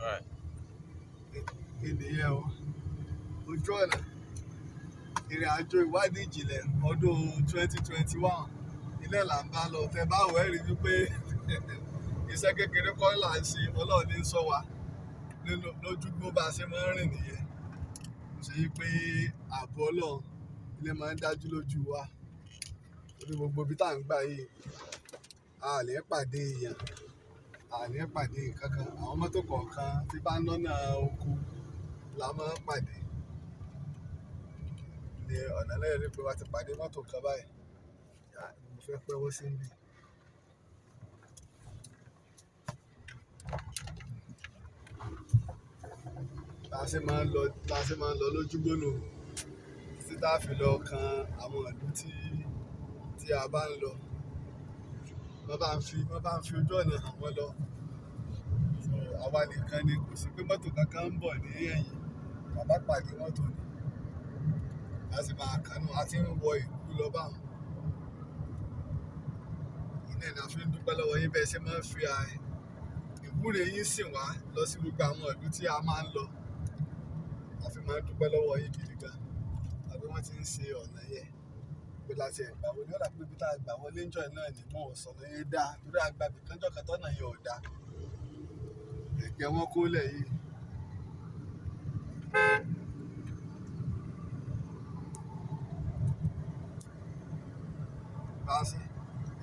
Right. Ènìyàn o, ojú ọ̀nà ìrìn àjò ìwádìí ìjìnlẹ̀ ọdún 2021 ilé là ń bá lọ. Tẹ bá wọ̀ ẹ́ rí wípé iṣẹ́ kékeré kọ́ là ń ṣe. Ọlọ́run ní ń sọ wa nínú lójúgbó bá a ṣe máa ń rìn nìyẹn. Kò ṣe yí pé ààbò Ọlọ́run ilé máa ń dájú lójú wa. Torí gbogbo ibi tá à ń gbà yìí, a lè pàdé èèyàn, a lè pàdé nǹkan kan. Àwọn mọ́tò kọ̀ọ̀kan tí bá ń lọ́nà oko la máa ń pàdé. Ní ọ̀nà náà rí pé wá ti pàdé mọ́tò kan báyìí. Mo fẹ́ pẹ́wọ́ sí ibi. Bá ṣe máa ń lọ, bá ṣe máa ń lọ lójúgbó nù títí tá a fi lọ kan àwọn ìlú tí a bá ń lọ. Wọ́n bá ń fi ojú ọ̀nà hàn wọ́n lọ. So àwa nìkan ni, kò sí pé mọ́tò kankan ń bọ̀ ní ẹ̀yìn. Bàbá pàdé mọ́tò ni. A sì máa kánú, a ti ń wọ ìlú lọ bá wọn. Iná ni a fi ń dúpẹ́ lọ́wọ́ yín bẹ́ẹ̀ ṣe máa ń fi ìwúre yín sìn wá lọ sí gbogbo àwọn ìlú tí a máa ń lọ. A fi máa ń dúpẹ́ lọ́wọ́ yín gidi gan. Tàbí wọ́n ti ń ṣe ọ̀nà yẹn. Pé láti ẹ̀gbà wọlé, ó dà pé ibi tí a gbà wọlé ń jọ náà ni wọ́n ò sọ̀nà yẹn dá. Torí a gba ibìkan jọ́ kan tọ́nà yẹn ò dá. Ẹ̀gbẹ́ wọn kó lẹ̀ yìí. Bá a ṣe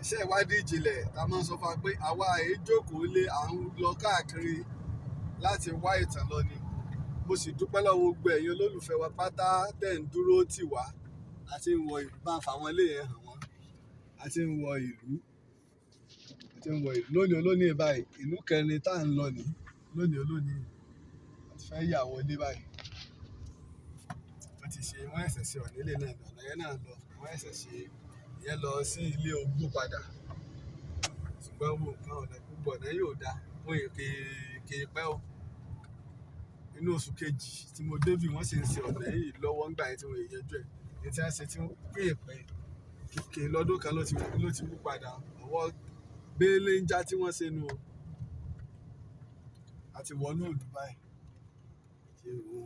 iṣẹ́ ìwádìí ìjìnlẹ̀ ta máa ń sọ fún wa pé àwa èé jókòó lé, à ń lọ káàkiri láti wá ìtàn lọ ni. Mo sì dúpẹ́ lọ́wọ́ gbogbo ẹ̀yin olólùfẹ́ wa pátá tẹ̀ ń dúró tì wá. A ti ń wọ ìlú, bá ń fa àwọn ilé yẹn hàn wọ́n. A ti ń wọ ìlú, a ti ń wọ ìlú lónìí olónìí báyìí. Ìlú kẹrin tá à ń lọ ní lónìí olónìí. A ti fẹ́ yà wọlé báyìí. Wọ́n ti ṣe, wọ́n ṣẹ̀ṣẹ̀ ṣe ọ̀nà ilé náà ni, ọ̀nà yẹn náà lọ. Wọ́n ṣẹ̀ṣẹ̀ ṣe ìyẹn lọ sí ilé Ogbó padà. Ṣùgbọ́n wo nǹkan ọ̀nà gbogbo ọ̀nà yóò dá. Wọ́n yè ké pẹ́ o. Inú oṣù kejì tí mo dé bí wọ́n sì ń ṣe ọ̀nà yìí lọ́wọ́ ńgbà yẹn tí wọ́n yanjú ẹ̀. Èyí tí wọ́n ṣe tí wọ́n pè pẹ́ kékeré lọ́dún kan ló ti wú padà. Ọwọ́ béélé ń já tí wọ́n ṣe nu o. A ti wọ inú ìlú báyìí. Ṣé o?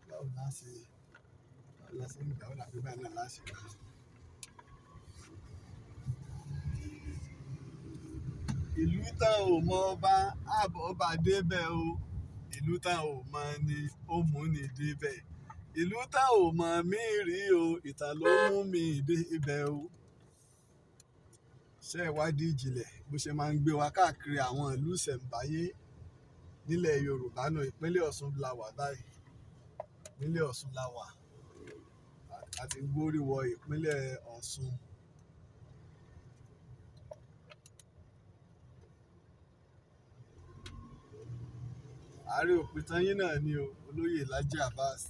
Báwo la ṣe, báwo la ṣe ń gbà ó dàbí báyìí náà la ṣe gbà. Ìlú tán ò mọ ọba, àbọ̀ ọba dé bẹ̀ o. Ìlú tán ò mọ̀ ni ó mú ni dé bẹ̀. Ìlú tán ò mọ̀ mí rí o, ìtàn ló mú mi dé ibẹ̀ o. Iṣẹ́ ìwádìí ìjìnlẹ̀ bó ṣe máa ń gbé wa káàkiri àwọn ìlú ìṣẹ̀mbáyé nílẹ̀ Yorùbá náà. Ìpínlẹ̀ Ọ̀ṣun la wà báyìí. Ìpínlẹ̀ Ọ̀ṣun la wà. A ti gbórí wọ ìpínlẹ̀ Ọ̀ṣun. Ààrẹ òpìtàn yín náà ni o, olóyè Laji Abbas.